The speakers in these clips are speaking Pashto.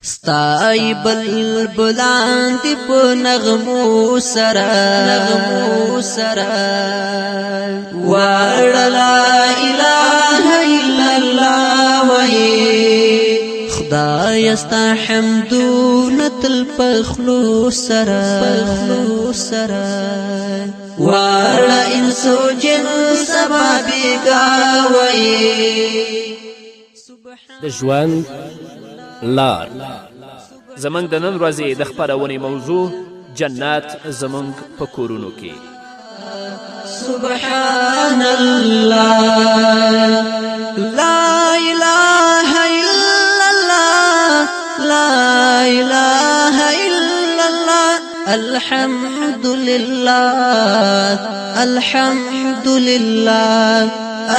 ستای بل بلان دی په نغمو سره، نغمو سره. واړه لا اله الا الله وای، خدای استا حمدونه تل پخلو سره، پخلو سره. واړه انسو جن سبا بیگا وای. د ژوند لار. زموږ د نن ورځې د خپرونې موضوع: جنت زموږ په کورونو کې. سبحان الله، لا اله الا الله، لا اله الا الله، الحمد لله، الحمد لله،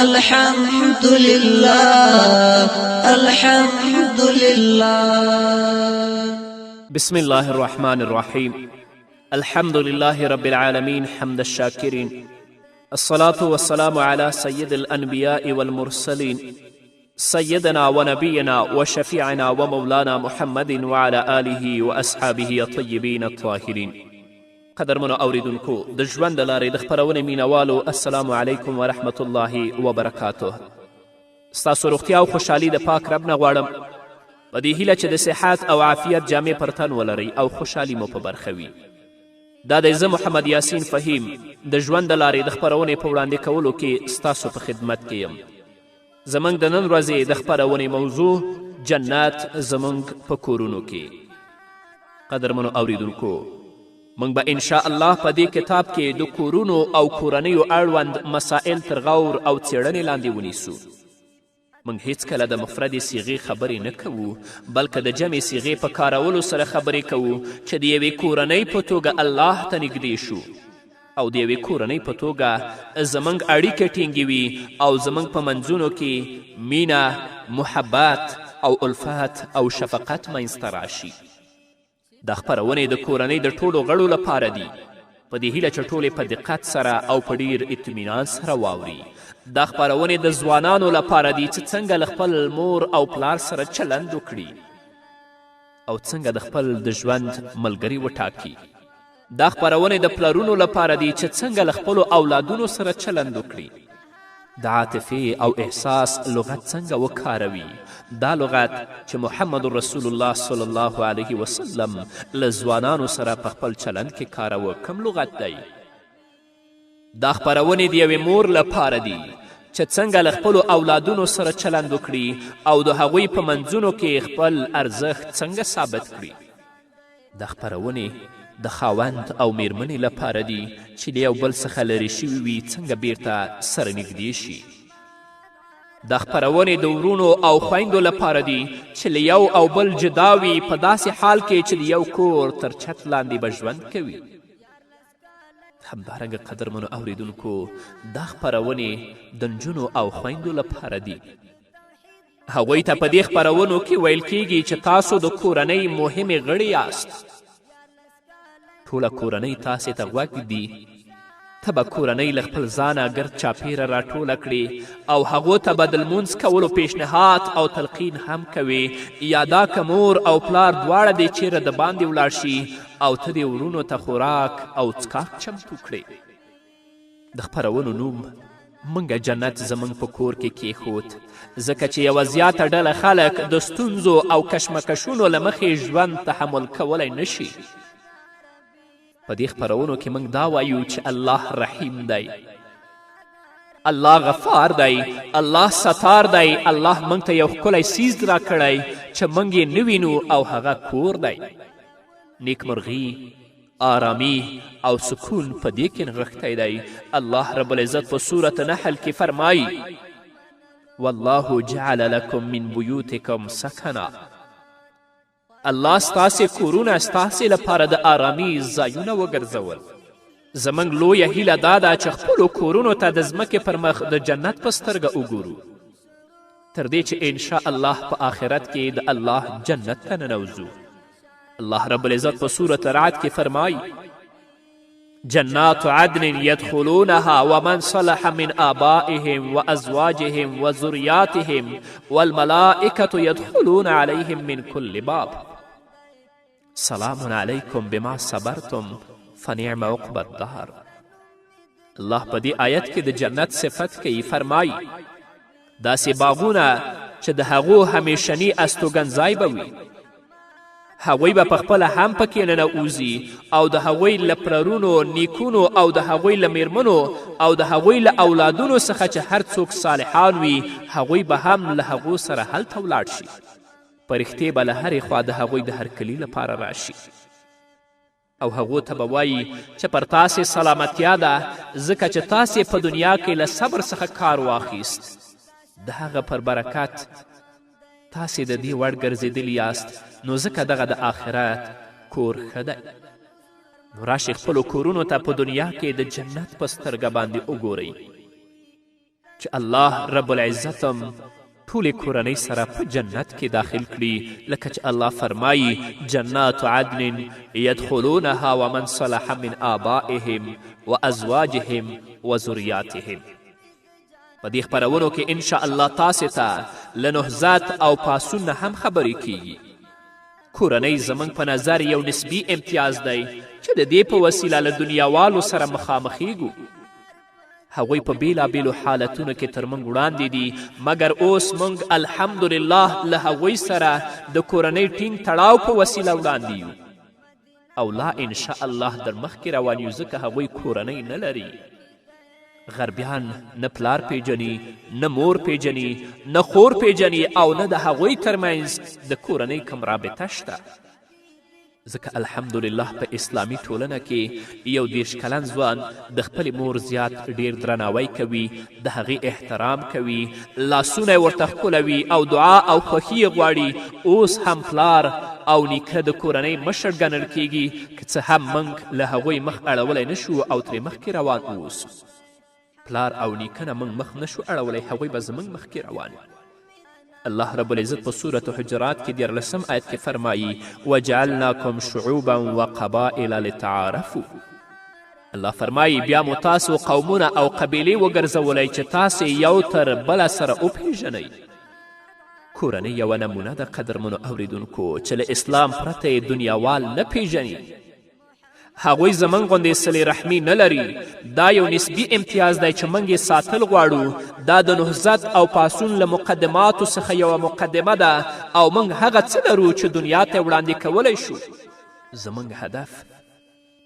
الحمد لله، الحمد لله. بسم الله الرحمن الرحيم، الحمد لله رب العالمين، حمد الشاكرين، الصلاة والسلام على سيد الأنبياء والمرسلين، سيدنا ونبينا وشفيعنا ومولانا محمد وعلى آله وأصحابه الطيبين الطاهرين. قدرمنو اوریدونکو، د ژوند د لارې د خپرونې مینوالو، السلام علیکم ورحمت الله وبرکاته. ستاسو روغتیا او خوشحالي د پاک رب نه غواړم، په دې هیله چې د صحت او عافیت جامې پر تن ولرئ او خوشحالي مو په برخه وي. دا دی زه محمد یاسین فهیم د ژوند د لارې د خپرونې په وړاندې کولو کې ستاسو په خدمت کې یم. زموږ د نن ورځې د خپرونې موضوع: جنت زموږ په کورونو کې. قدرمنو اوریدونکو، موږ به انشاء الله په دې کتاب کې د کورونو او کورنیو اړوند مسائل تر غور او څېړنې لاندې ونیسو. موږ هیڅکله د مفردې صیغې خبرې نه کوو، بلکه د جمع صیغې په کارولو سره خبرې کوو، چې د یوې کورنۍ په توګه الله ته نږدې شو او د یوې کورنۍ په توګه زموږ اړیکې ټینګې وي او زموږ په منځونو کې مینه، محبت او الفت او شفقت منځته راشي. دا خپرونې د کورنۍ د ټولو غړو لپاره دي، په دې هیله چې ټولې په دقت سره او په ډیر اطمینان سره واوري. دا خپرونې د ځوانانو لپاره دي چې څنګه له خپل مور او پلار سره چلند وکړي او څنګه د خپل د ژوند ملګري وټاکي. دا خپرونې د پلرونو لپاره دي چې څنګه له خپلو اولادونو سره چلند وکړي، د عاطفې او احساس لغت څنګه وکاروي، دا لغت چې محمد رسول الله صلی الله علیه وسلم له ځوانانو سره په خپل چلند کې کاروه، کوم لغت دی؟ دا خپرونې د یوې مور لپاره دي چې څنګه له خپلو اولادونو سره چلند وکړي او د هغوی په منځونو کې خپل ارزښت څنګه ثابت کړي. دا خپرونې د خاوند او میرمنې لپاره دي چې له یو بل څخه لرې شوي وي، څنګه بیرته سره نږدې شي. دا خپرونې د وروڼو او خویندو لپاره دي چې له یو او بل جدا وي، په داسې حال کې چې د یو کور تر چت لاندې به ژوند کوي. همدارنګه قدرمنو اوریدونکو، دا خپرونې د نجونو او خویندو لپاره دي. هغوی ته په دې خپرونو کې ویل کیږي چې تاسو د کورنۍ مهمې غړې یاست، ټوله کورنۍ تاسې ته غوږ دي. ته به کورنۍ له خپل ځانه ګرد چاپیره راټوله کړې او هغو ته به د لمونځ کولو پیشنهاد او تلقین هم کوې، یا دا که مور او پلار دواړه دې چیرې د باندې ولاړ شي او ته دې وروڼو ته خوراک او څکاک چمتو کړې. د خپرونو نوم موږ جنت زموږ په کور کې کیښود، ځکه چې یوه زیاته ډله خلک د ستونزو او کشمکشونو له مخې ژوند تحمل کولی نشي. په دې خپرونو کې موږ دا وایو چې الله رحیم دی، الله غفار دی، الله ستار دی. الله موږ ته یو ښکلی څیز راکړی چې موږ یې نه وینو او هغه کور دی. نیکمرغي، آرامی او سکون په دې کې نغښتی دی. الله رب العزت په سورة نحل کې فرمایي: والله جعل لکم من بیوتکم سکنا. الله ستاسې کورونه ستاسې لپاره د آرامي ځایونه وګرځول. زموږ لویه هیله دا ده چې خپلو کورونو ته د ځمکې پر مخ د جنت په سترګه وګورو، تر دې چې انشاء الله په آخرت کې د الله جنت ته ننوځو. الله رب العزت په سورة رعد کې فرمایي: جنات عدن يدخلونها ومن صلح من آبائهم وأزواجهم وذرياتهم والملائكة يدخلون عليهم من كل باب. سلام علیکم بما صبرتم فنعم عقبی الدار. الله په دې آیت کې د جنت صفت کوي، فرمایي داسې باغونه چې د هغو همیشني استوګنځای به وي، هغوی به پخپله هم پکې ننوځي او د هغوی له پلرونو، نیکونو او د هغوی له میرمنو او د هغوی له اولادونو څخه چې هر څوک صالحان وي، هغوی به هم له هغو سره هلته ولاړ شي. پرښتې به له هرې خوا د هغوی د هرکلي لپاره راشي او هغو ته به وایي چې پر تاسې سلامتیا ده، ځکه چې تاسې په دنیا کې له صبر څخه کار واخیست. د هغه پر برکت تاسې د دې وړ ګرځېدلي یاست، نو ځکه دغه د آخرت کور ښه دی. نو راشئ خپلو کورونو ته په دنیا کې د جنت په سترګه باندې وګورئ چې الله رب العزت هم ټولې کورنۍ سره په جنت کې داخل کړي، لکه چې الله فرمایي جنات عدن یدخلونها ومن صلح من آبائهم وازواجهم وذریاتهم. په دې خپرونو کې انشاءالله تاسې ته له نهضت او پاڅون نه هم خبرې کیږي. کورنۍ زموږ په نظر یو نسبي امتیاز دی چې د دې په وسیله له دنیاوالو سره مخامخیږو. هغوی په بیلابیلو حالتونو کې تر موږ وړاندې دي، مګر اوس موږ الحمدلله له هغوی سره د کورنۍ ټینګ تړاو په وسیله وړاندې یو او لا انشاءالله در مخکې روان یو، ځکه هغوی کورنۍ نه لري. غربیان نه پلار پیژني، نه مور پیژني، نه خور پیژني او نه د هغوی ترمنځ د کورنۍ کوم رابطه شته. ځکه الحمدلله په اسلامي ټولنه کې یو 30 کلن ځوان د خپلې مور زیات ډیر درناوی کوي، د هغې احترام کوي، لاسونه یې ورته ښکلوي او دعا او خوښي یې غواړي. اوس هم پلار او نیکه د کورنۍ مشر ګڼل کیږي، که څه هم موږ له هغوی مخ اړولی نه شو او ترې مخکې روان اوسو. پلار او نیکه نه موږ مخ نه شو اړولی، هغوی به زموږ مخکې روان وي. الله رب العزت په سورة حجرات کې 13 آیت کې فرمایي وجعلناکم شعوبا وقبائل لتعارفو. الله فرمایي بیا مو تاسو قومونه او قبیلې وګرځولی چې تاسې یو تر بله سره وپیژنئ. کورنۍ یوه نمونه ده قدرمنو اوریدونکو چې له اسلام پرته یې دنیاوال نه پیژني. هغوی زموږ غوندې صلې رحمي نه لري. دا یو نسبي امتیاز دی چې موږ یې ساتل غواړو. دا د نهضت او پاڅون له مقدماتو څخه یوه مقدمه ده او موږ هغه څه لرو چې دنیا ته وړاندې کولی شو. زموږ هدف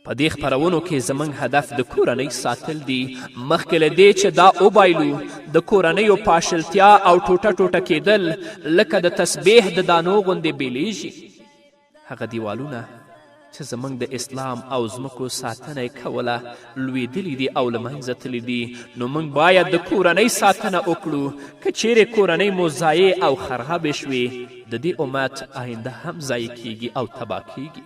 په دې خپرونو کې زموږ هدف د کورنۍ ساتل دي. مخکې له دې چې دا وبایلو، د کورنیو پاشلتیا او ټوټه ټوټه کېدل لکه د تسبیح د دانو غوندې بیلیږي. هغه دیوالونه چې زموږ د اسلام او ځمکو ساتنه یې کوله لوېدلي دي او له منځه تللي دي. نو موږ باید د کورنۍ ساتنه وکړو. که چیرې کورنۍ مو ضایع او خرابې شوې، د دې امت آینده هم ضایع کیږي او تباه کیږي.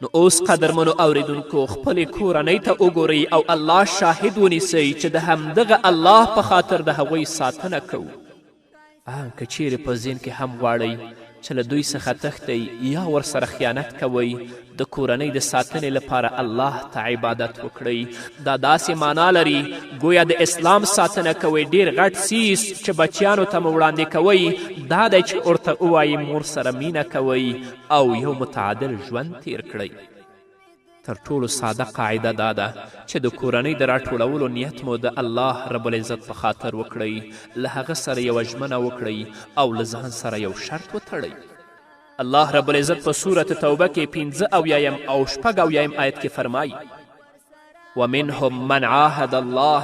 نو اوس قدرمنو اوریدونکو خپلې کورنۍ ته وګورئ او الله شاهد ونیسئ چې د همدغه الله په خاطر د هغوی ساتنه کوو. که چیرې په ذهن کې هم غواړئ چې له دوی څخه تښتئ یا ورسره خیانت کوئ، د کورنۍ د ساتنې لپاره الله ته عبادت وکړئ. دا داسې معنا لري ګویا د اسلام ساتنه کوئ. ډیر غټ څیز چې بچیانو ته مو وړاندې کوئ دا دی چې ورته ووایي مور سره مینه کوئ او یو متعادل ژوند تیر کړئ. تر ټولو ساده قاعده دا ده چې د کورنۍ د راټولولو نیت مو د الله رب العزت په خاطر وکړئ، له هغه سره یوه ژمنه وکړئ او له ځان سره یو شرط وتړئ. الله رب العزت په سورة توبه کې 75 او 76 آیت کې فرمایي ومنهم من عاهد الله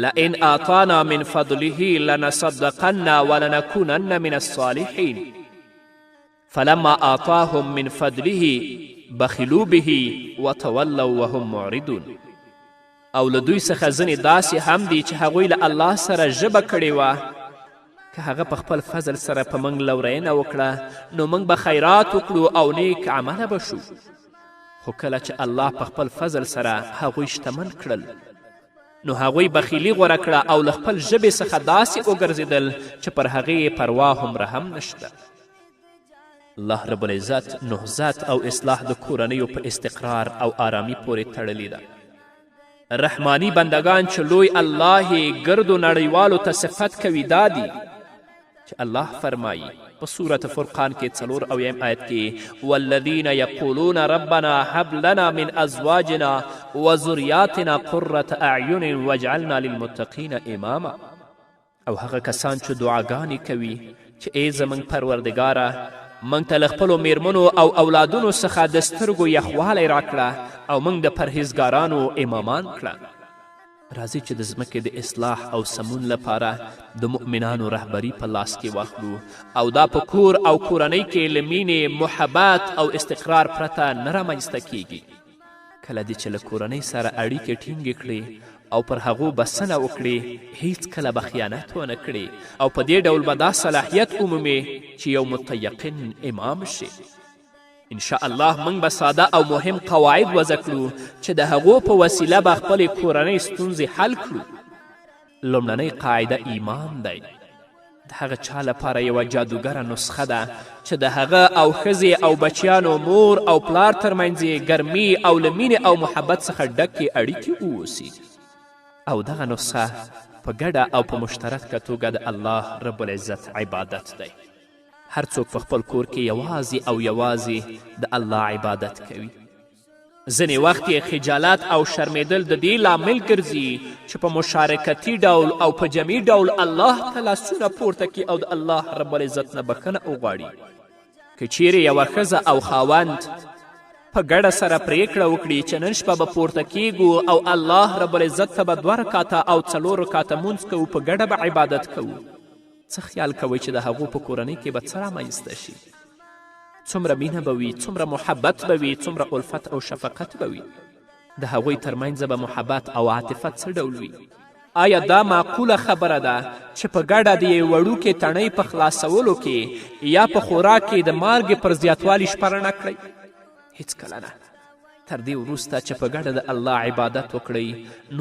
لئن آتانا من فضله لنصدقن ولنكونن من الصالحین فلما آتاهم من فضله بخلوا به وتولوا وهم معرضون. او له دوی څخه ځینې داسې هم دي چې هغوی له الله سره ژبه کړې وه، که هغه په خپل فضل سره په موږ لورینه وکړه نو موږ به خیرات وکړو او نیک عمله به شو. خو کله چې الله په خپل فضل سره هغوی شتمن کړل نو هغوی بخیلي غوره کړه او له خپل ژبې څخه داسې وګرځېدل چې پر هغې یې پروا هومره هم نشته. الله رب العزت نهضت او اصلاح د کورنیو په استقرار او آرامي پورې تړلې ده. رحماني بندگان چې لوی الله یې ګردو نړیوالو ته صفت کوي دا دي چې الله فرمایي په سورة فرقان کې 74 آیت کې: والذین یقولون ربنا هب لنا من ازواجنا وذریاتنا قرة اعین واجعلنا للمتقین اماما. او هغه کسان چې دعاګانې کوي چې ای زموږ پروردګاره، موږ ته له خپلو میرمنو او اولادونو څخه د سترګو یخوالی راکړه او موږ د پرهیزګارانو امامان کړه. راځئ چې د ځمکې د اصلاح او سمون لپاره د مؤمنانو رهبري په لاس کې واخلو او دا په کور او کورنۍ کې له مینې، محبت او استقرار پرته نه رامنځته کیږي. کله دې چې له کورنۍ سره اړیکې ټینګې کړې او پر هغو بسنه وکړې، هیڅکله به خیانت ونه کړې او په دې ډول به دا صلاحیت ومومې چې یو متیقن امام شې. ان شاء الله موږ به ساده او مهم قواعد وضع کړو چې د هغو په وسیله به خپلې کورنۍ ستونزې حل کړو. لومړنۍ قاعده ایمان دی. د هغه چا لپاره یوه جادوګره نسخه ده چې د هغه او ښځې او بچیانو، مور او پلار ترمنځ یې ګرمي او له مینې او محبت څخه ډکې اړیکې ووسي، او دغه نسخه په ګډه او په مشترکه توګه د الله رب العزت عبادت دی. هر څوک په خپل کور کې یوازې او یوازې د الله عبادت کوي. ځینې وخت یې خجالت او شرمېدل د دې لامل ګرځي چې په مشارکتي ډول او په جمعي ډول الله ته لاسونه پورته کړي او د الله رب العزت نه بښنه وغواړي. که چیرې یوه ښځه او خاوند په ګډه سره پریکړه وکړي چې نن شپه به پورته کیږو او الله رب العزت ته به 2 رکاته او 4 رکاته مونځ کوو، په ګډه به عبادت کوو، څه خیال کوئ چې د هغو په کورنۍ کې به څه رامنځته شي؟ څومره مینه به وي، څومره محبت به وي، څومره الفت او شفقت به وي؟ د هغوی ترمنځ به محبت او عاطفه څه ډول وي؟ آیا دا معقوله خبره ده چې په ګډه د یوې وړوکې تڼۍ په خلاصولو کې یا په خوراک کې د مالګې پر زیاتوالي شپه رڼه کړئ؟ هیڅکله نه. تر دې وروسته چې په ګډه د الله عبادت وکړئ،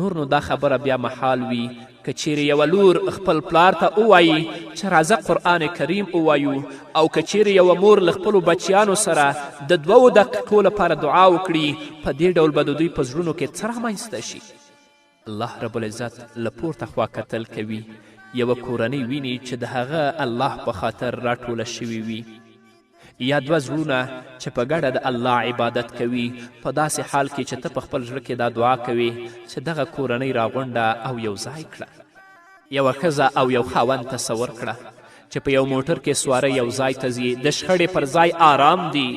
نور نو دا خبره بیا محال وي که چیرې یوه لور خپل پلار ته ووایي چې راځه قرآن کریم ووایو، او که چیرې یوه مور له خپلو بچیانو سره د 2 دقیقو لپاره دعا وکړي، په دې ډول به د دوی په زړونو کې څه رامنځته شي؟ الله رب العزت له پورته خوا کتل کوي، یوه کورنۍ ویني چې د هغه الله په خاطر راټوله شوې وي، یا 2 زړونه چې په ګډه د الله عبادت کوي، په داسې حال کې چې ته په خپل زړه کې دا دعا کوې چې دغه کورنۍ راغونډه او یو ځای کړه. یوه ښځه او یو خاوند تصور کړه چې په یو موټر کې سواره یو ځای ته ځي، د شخړې پر ځای آرام دي،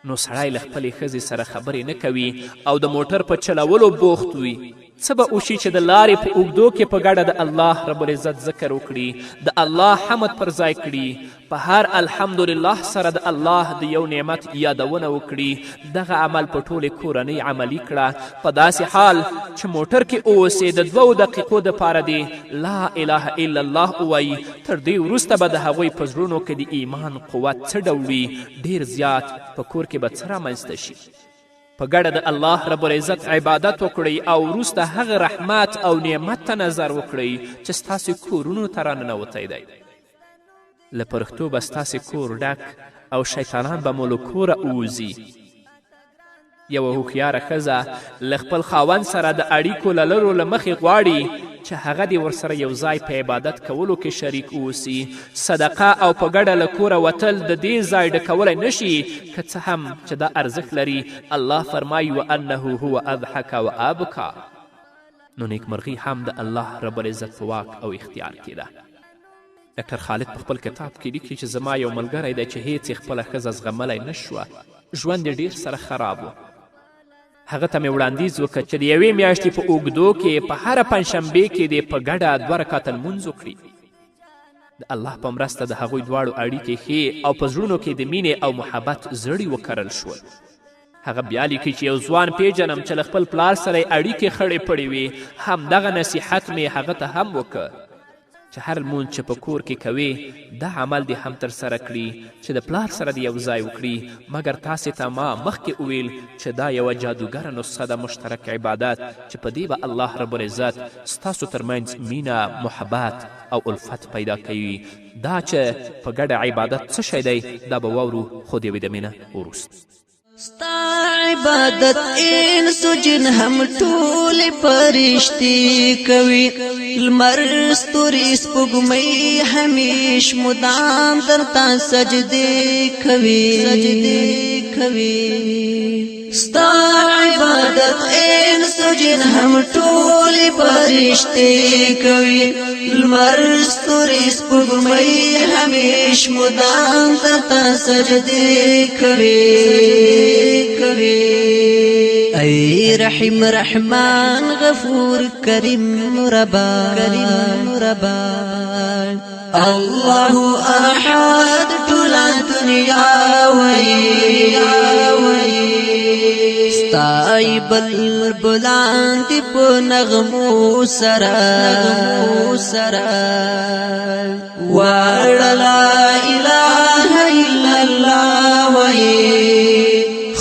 نو سړی له خپلې ښځې سره خبرې نه کوي او د موټر په چلولو بوخت وي. څه به وشي چې د لارې په اوږدو کې په ګډه د الله رب العزت ذکر وکړي، د الله حمد پر ځای کړي، په هر الحمدلله سره د الله د یو نعمت یادونه وکړي، دغه عمل په ټولې کورنۍ عملي کړه، په داسې حال چې موټر کې اوسې د 2 دقیقو دپاره دې لا اله الا الله ووایي. تر دې وروسته به د هغوی په زړونو کې د ایمان قوت څه ډول وي؟ ډیر زیات. په کور کې به څه رامنځته شي؟ په ګډه د الله رب العزت عبادت وکړئ او وروسته هغه رحمت او نعمت ته نظر وکړئ چې ستاسې کورونو ته راننوتی دی. له پرښتو به ستاسې کور ډک او شیطانان به مو له کوره ووځي. یوه هوښیاره ښځه له خپل خاوند سره د اړیکو لرلو له مخې غواړي چې هغه دې ورسره یو ځای په عبادت کولو کې شریک اوسي. صدقه او په ګډه له کوره وتل د دې ځای ډکولی نشي، که څه هم چې دا ارزښت لري. الله فرمایي: وانه هو اضحک و ابکا. نو نیکمرغي هم د الله رب العزت په واک او اختیار کې ده. ډاکټر خالد په خپل کتاب کې لیکي چې زما یو ملګری دی چې هیڅ یې خپله ښځه زغملی نه شوه، ژوند یې ډیر سره خراب و. هغه ته مې وړاندیز وکړ چې د یوې میاشتې په اوږدو کې په هره پنجشنبې کې دې په ګډه 2 رکاته لمونځ وکړي. د الله په مرسته د هغوی دواړو اړیکې ښې او په زړونو کې د مینې او محبت زړي وکرل شول. هغه بیا لیکي چې یو ځوان پیژنم چې له خپل پلار سره یې اړیکې خړې پړې وې، همدغه نصیحت مې هغه ته هم وکړ چې هر لمونځ چې په کور کې کوې دا عمل دې هم ترسره کړي چې د پلار سره دې یو ځای وکړي. مګر تاسې ته ما مخکې وویل چې دا یوه جادوګره نسخه ده، مشترک عبادت، چې په دې به الله رب العزت ستاسو ترمنځ مینه، محبت او الفت پیدا کوي. دا چې په ګډه عبادت څه شی دی دا به واورو، خو د یوې دمې نه وروسته. ستا عبادت انس جن هم ټول پرشتي کوي، لمر ستوري سپوږمۍ همیش مدام درته سجدې کوي، سجدې کوي. ستا عبادت انس جن هم ټول پرشتي کوي، لمر ستوري سپوږمۍ همیش مدام درته سجدې کوي، کوي. ای رحیم رحمان غفور کریم ربا، کریم ربا، الله احد ټول دنیا وای. ستای بل بلند په نغمو سره، سره واړه لا اله الا الله وای.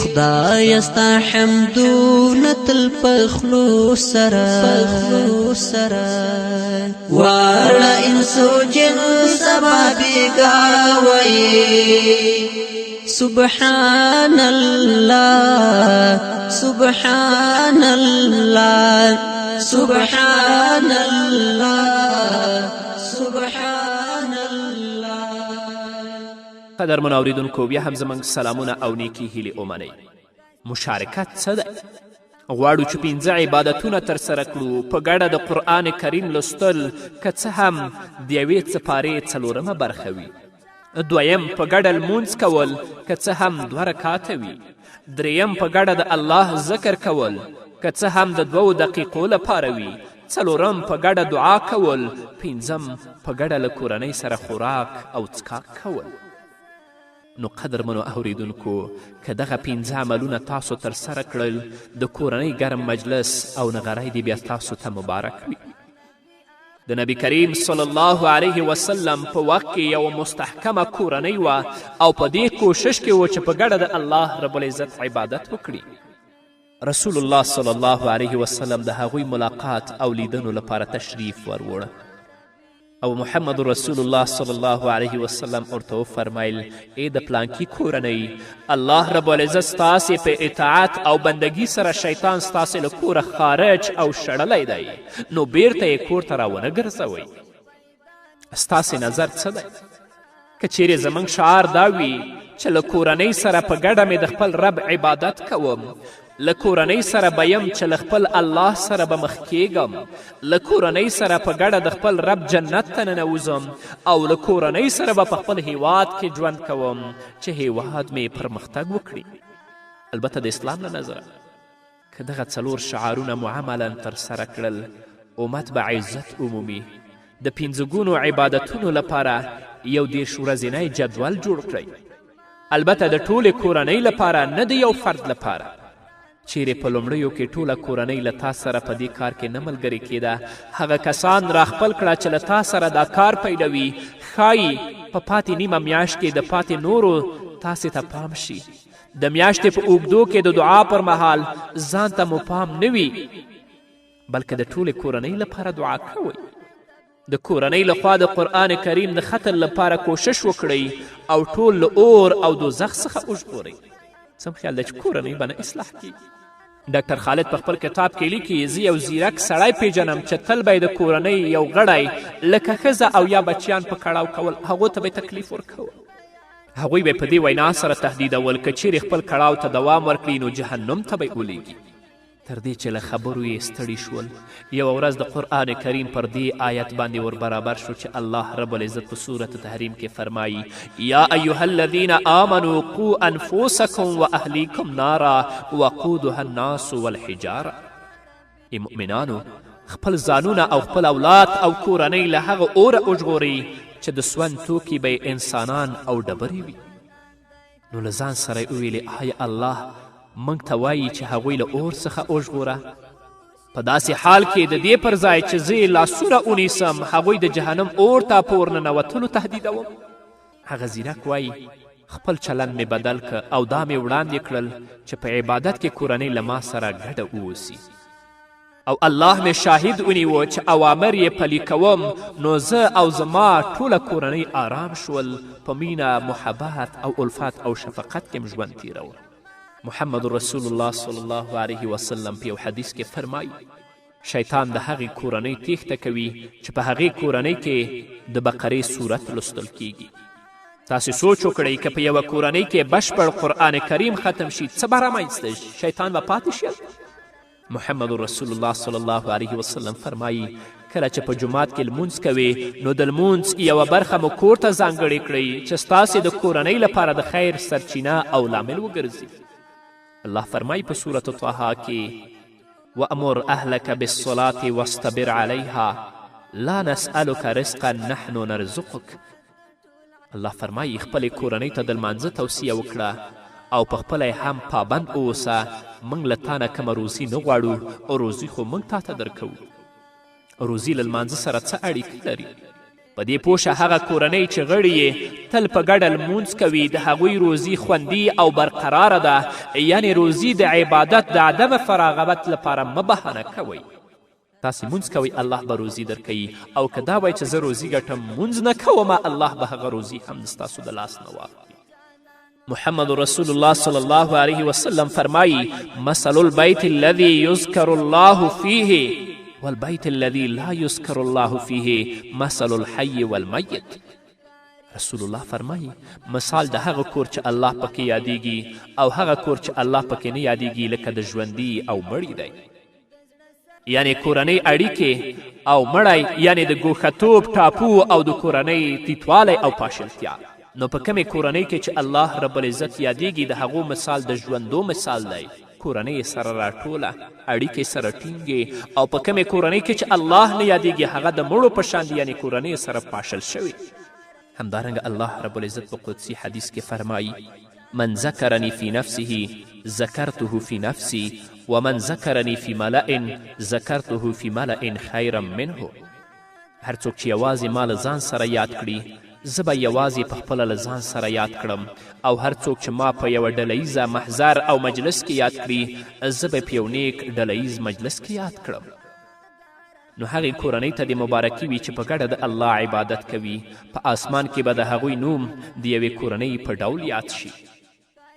خدای ستا حمدونه تل په خلو سره، خلو سره واړه انسو جن سبا بیګا وای. سبحان الله، سبحان الله، سبحان الله، سبحان الله. قدرمنو اوریدونکو، بیا هم زموږ سلامونه او نیکې هیلې ومنئ. مشارکت څه دی؟ غواړو چې 5 عبادتونه ترسره کړو. په ګډه د قرآن کریم لوستل، که څه هم د یوې څپارې څلورمه برخه وي. دویم، په ګډه لمونځ کول، که څه هم 2 رکاته وي. دریم، په ګډه د الله ذکر کول، که څه هم د 2 دقیقو لپاره وي. څلورم، په ګډه دعا کول. پنځم، په ګډه له کورنۍ سره خوراک او څکاک کول. نو قدرمنو اوریدونکو، که دغه 5 عملونه تاسو ترسره کړل، د کورنۍ ګرم مجلس او نغری دې بیا تاسو ته مبارک وي. د نبی کریم صلی الله علیه وسلم په وخت کې یوه مستحکمه کورنۍ وه او په دې کوشش کې و چې په ګډه د الله رب العزت عبادت وکړي. رسول الله صلی الله علیه وسلم د هغوی ملاقات او لیدنو لپاره تشریف وروړه او محمد رسول الله صلی الله علیه وسلم ورته وفرمیل: ای د پلانکي کورنۍ، الله رب العزت ستاسې په اطاعت او بندګي سره شیطان ستاسې له کوره خارج او شړلی دی، نو بیرته یې کور ته راونه ګرځوئ. ستاسې نظر څه دی؟ که چیرې زموږ شعار دا وي چې له کورنۍ سره په ګډه مې د خپل رب عبادت کوم، له کورنۍ سره به یم چې له خپل الله سره به مخ کیږم، له کورنۍ سره په ګډه د خپل رب جنت ته ننوځم، او له کورنۍ سره به په خپل هیواد کې ژوند کوم چې هیواد مې پرمختګ وکړي. البته د اسلام له نظره که دغه 4 شعارونه مو عملا ترسره کړل، امت به عزت عمومي. د 5 عبادتونو لپاره 31 ورځنی جدول جوړ کړئ، البته د ټولې کورنۍ لپاره، نه د یو فرد لپاره. چیرې په لومړیو کې ټوله کورنۍ له تا سره په دې کار کې نه ملګرې کېده، هغه کسان راخپل کړه چې له تا سره دا کار پیلوي. ښایي په پاتې نیمه میاشت کې د پاتې نورو تاسې ته پام شي. د میاشتې په اوږدو کې د دعا پر مهال ځان ته مو پام نه وي، بلکې د ټولې کورنۍ لپاره دعا کوئ. د کورنۍ لخوا د قرآن کریم د ختم لپاره کوشش وکړئ او ټول له اور او دوزخ څخه وژغورئ. سم خیال دی چې کورنۍ به نه اصلاح کیږي. ډاکټر خالد په خپل کتاب کې لیکي: زه یو ځیرک سړی پیژنم چې تل به یې د کورنۍ یو غړی لکه ښځه او یا بچیان په کړاو کول، هغو ته به یې تکلیف ورکول. هغوی به په دې وینا سره تهدیدول که چیرې خپل کړاو ته دوام ورکړي نو جهنم ته به یې ولیږي. تر دې چې له خبرو یې ستړي شول، یوه ورځ د قرآن کریم پر دې آیت باندې ور برابر شو چې الله رب العزت په سورة تحریم کې فرمایي: یا ایها الذین آمنوا قو انفسکم واهلیکم نارا وقودها الناس والحجاره. ای مؤمنانو، خپل ځانونه او خپل اولاد او کورنۍ له هغه اوره وژغورئ چې د سون توکي به یې انسانان او ډبرې وي. نو له ځان سره یې وویلې: آیا الله موږ ته وایي چې هغوی له اور څخه وژغوره؟ په داسې حال کې د دې پر ځای چې زه یې لاسونه ونیسم، هغوی د جهنم اور ته په ورننوتلو تهدیدوم. هغه ځیرک وایي: خپل چلند مې بدل که او دا مې وړاندې کړل چې په عبادت کې کورنۍ له ما سره ګډه ووسي، او الله مې شاهد ونیو چې اوامر یې پلي کوم، نو زه او زما ټوله کورنۍ آرام شول، په مینه، محبت او الفت او شفقت کې م ژوند تیروه. محمد رسول الله صلی الله علیه وسلم په یو حدیث کې فرمایي، شیطان د هغې کورنۍ تیښته کوي چې په هغې کورنۍ کې د بقرې سورت لوستل کیږي. تاسې سوچ وکړئ که په یوه کورنۍ کې بشپړ قرآن کریم ختم شي، څه به رامنځته شي؟ شیطان به پاتې شي؟ محمد رسول الله صلی الله علیه وسلم فرمایي، کله چې په جومات کې لمونځ کوې نو د لمونځ یوه برخه مو کور ته ځانګړې کړئ چې ستاسې د کورنۍ لپاره د خیر سرچینه او لامل وګرځي. الله فرمایي په سورة طه کې، وأمر أهلك بالصلاة واصطبر عليها لا نسألك رزقا نحن نرزقك. الله فرمایي خپلې کورنۍ ته د لمانځه توصیه وکړه او په خپله یې هم پابند اوسه، موږ له تا نه کومه روزي نه غواړو، روزي خو موږ تا ته درکوو. روزي له لمانځه سره څه اړیکه لري؟ په دې پوه شه هغه کورنۍ چې غړي یې تل په ګډه لمونځ کوي د هغوی روزي خوندي او برقراره ده، یعنې روزي د عبادت د عدم فراغت لپاره مه بهانه کوئ. تاسې مونځ کوئ الله به روزي درکوي، او که دا وایي چې زه روزي ګټم مونځ نه کومه، الله به هغه روزي هم ستاسو د لاس نه واخلي. محمد رسول الله صلی الله علیه وسلم فرمایي، مثل البیت الذي یذکر الله فیه والبیت الذي لا یذکر الله فیه مثل الحی والمیت. رسول الله فرمایي، مثال د هغه کور چې الله پکې یادیږي او هغه کور چې الله پکې نه یادیږي لکه د ژوندي او مړي دی. یعنې کورنۍ اړیکې او مړی، یعنې د ګوښهتوب ټاپو او د کورنۍ تیتوالی او پاشلتیا. نو په کومې کورنۍ کې چې الله رب العزت یادیږي د هغو مثال د ژوندو مثال دی، کورنۍ یې سره راټوله، اړیکې سره ټینګې، او په کومې کورنۍ کې چې الله نه یادیږي هغه د مړو په شان دي، یعنې کورنۍ یې سره پاشل شوې. همدارنګه الله رب العزت په قدسي حدیث کې فرمایي، من ذکرني في نفسه ذکرته في نفسي ومن ذکرني في ملأ ذکرته في ملأ خیرا منه. هر څوک چې یوازې ما له ځان سره یاد کړي زه به یوازې په خپله له ځان سره یاد کړم، او هر څوک چې ما په یوه ډله ییزه محضر او مجلس کې یاد کړي زه به په یو نیک ډله ییز مجلس کې یاد کړم. نو هغې کورنۍ ته دې مبارکي وي چې په ګډه د الله عبادت کوي، په آسمان کې به د هغوی نوم د یوې کورنۍ په ډول یاد شي.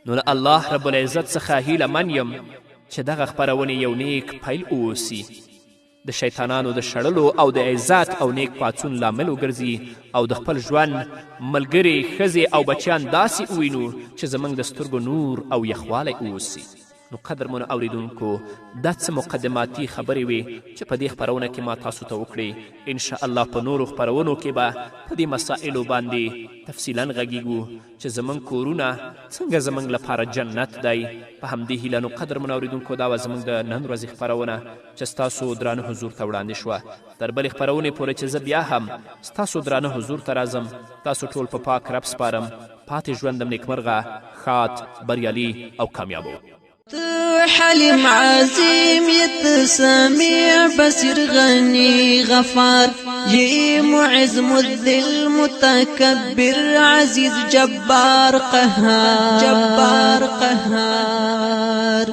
نو له الله رب العزت څخه هیله من یم چې دغه خپرونې یو نیک پیل اوسي، د شیطانانو د شړلو او د عزت او نیک پاڅون لامل وګرځي، او د خپل ژوند ملګري، ښځې او بچیان داسې ووینو چې زموږ د سترګو نور او یخوالی اوسي. نو قدرمنو اوریدونکو، دا څه مقدماتي خبرې وې چې په دې خپرونه کې ما تاسو ته وکړې. انشاءالله په نورو خپرونو کې به په دې مسائلو باندې تفصیلا غږیږو چې زموږ کورونه څنګه زموږ لپاره جنت دی. په همدې هیله نو قدرمنو اوریدونکو، دا وه زموږ د نن ورځې خپرونه چې ستاسو درانه حضور ته وړاندې شوه. تر بلې خپرونې پورې چې زه بیا هم ستاسو درانه حضور ته راځم، تاسو ټول په پاک رب سپارم. پاتې ژوندم نیکمرغه، ښاد، بریالي او کامیاب. حلیم عظیم یت سمیع بصیر غنی غفار یی معز مذل متکبر عزیز جبار قهار جبار قهار.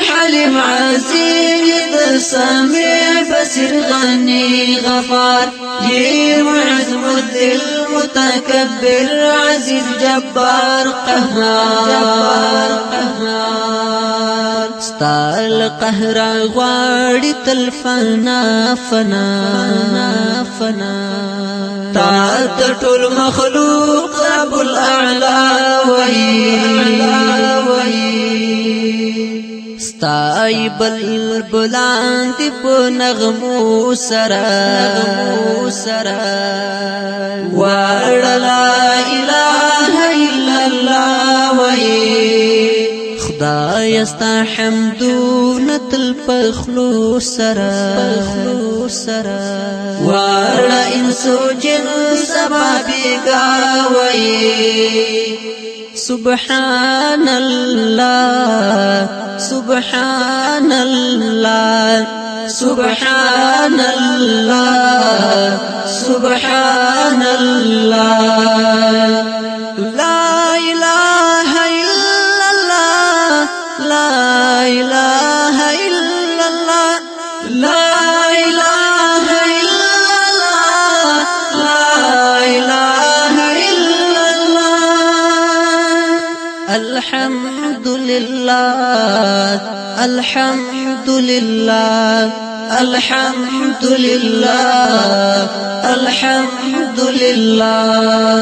حلیم عظیم یت سمیع بصیر غنی غفار یی معز مذل متکبر عزیز جبار قهار جبار قهار. ستا له قهره غواړي تل فنا فنا فنا، تا ته ټول مخلوق رب الاعلی وایي. ستای بلبلان دي په نغمو سره سره، واړه لا اله الا الله وایي. خدای ستا حمدونه تل په خولو سره سره، واړه انس او جن سبا بېګا وایي. سبحان الله سبحان الله سبحان الله سبحان الله. لا إله إلا الله لا إله إلا الله لا إله إلا الله لا إله إلا الله. الحمد لله الحمد لله الحمد لله الحمد لله.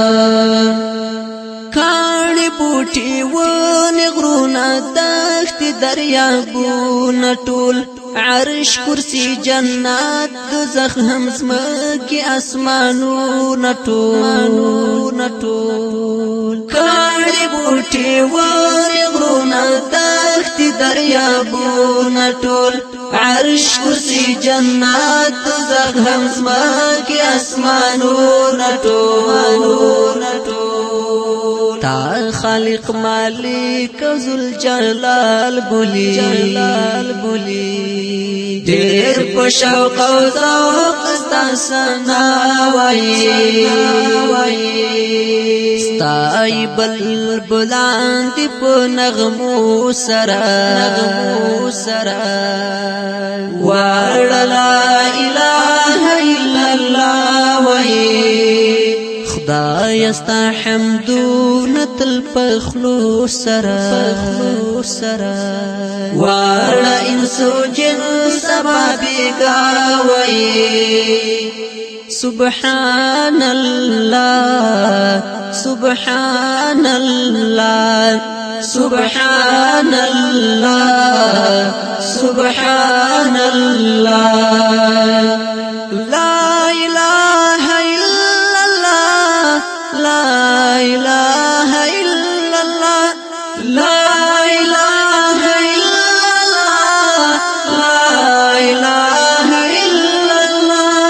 کاڼي بوټي ونې غرونه دښتې دریابونه ټول عرش کرسی جنت دوزخ هم ځمکې اسمانونه ټول کاڼي بوټي ونې غرونه دښتې دریابونه ټول عرش کرسی جنت دوزخ هم ځمکې اسمانونه ټول تا خالق مالک ذل جلال بولی ډیر په شوق او ذوق ستا ثنا وایي ستای بلبلان دي په نغمو سره واړه لا اله الا الله وایي خدای ستا حمدونه تل په خلو سره واړه انس او جن سبا بیګا وایي سبحان الله سبحان الله سبحان الله سبحان الله. لا اله الا الله لا اله الا الله لا اله الا الله لا اله الا الله.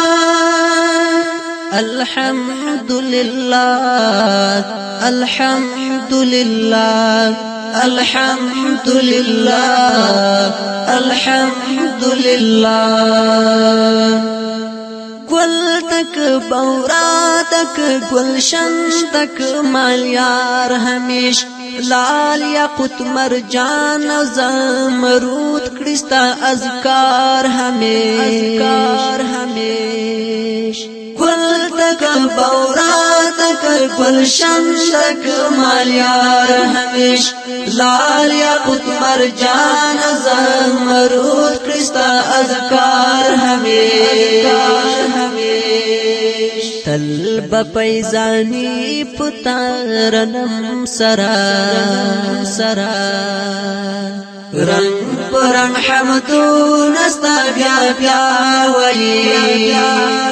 الحمد لله الحمد لله الحمد لله الحمد لله. ګل تک بورا تک گلشن تک مالیار همیش لال یاقوت مرجان او زمرود کړي ستا اذکار همیش ګل تک بورا تک گلشن تک مالیار همیش لال یاقوت مرجان او زمرود کړي ستا اذکار همیش تل به پیزانی پتارنم سره رنگ پرنګ حمدونه ستا بیا بیا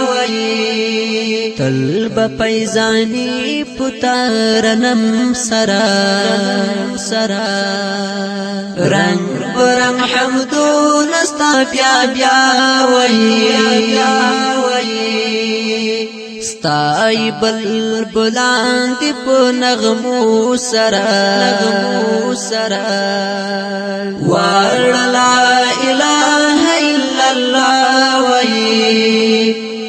وایي تل به پیزانی پتارنم سره رنگ پرنګ حمدونه ستا بیا بیا وایي ستای بلبلان دي په نغمو سره واړه لا اله الا الله وایي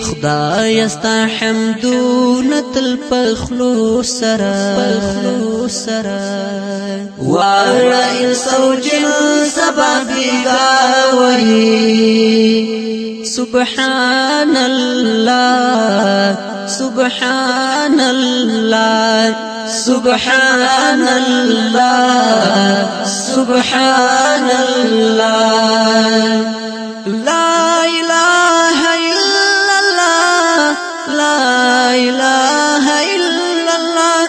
خدای ستا حمدونه تل په خلو سره واړه انس او جن سبا بیګا وایي سبحان الله سبحان الله سبحان الله سبحان الله. لا اله الا الله لا اله الا الله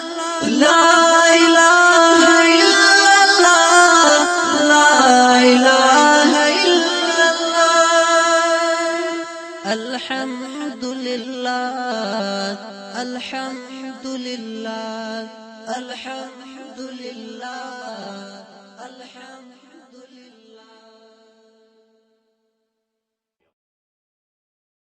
لا اله الا الله لا اله الا الله. الحمد لله الحمد لله الحمد لله.